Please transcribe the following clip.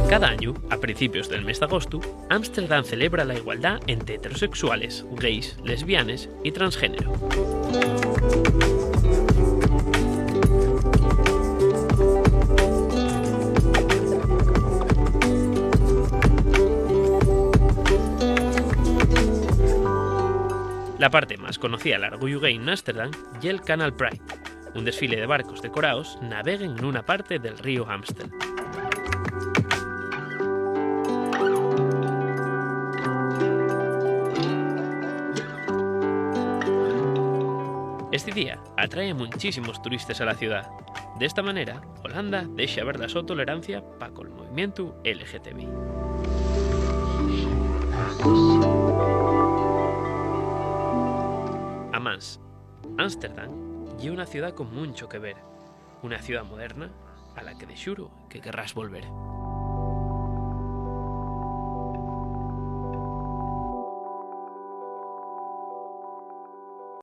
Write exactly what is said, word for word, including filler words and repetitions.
Cada añu, a principios del mes d'agostu, Ámsterdam celebra la igualdá ente heterosexuales, gays, lesbianes y transgénero. La parte más conocida del orgullu gay n'Ámsterdam ye el Canal Pride, un desfile de barcos decoraos naveguen nuna parte del ríu Amstel. Esti día atrae munchísimos turistes a la ciudá. D'esta manera, Holanda dexa ver la so tolerancia pa col movimientu L G T B. Amás, Ámsterdam ye una ciudá con muncho que ver, una ciudá moderna a la que de xuru que querrás volver.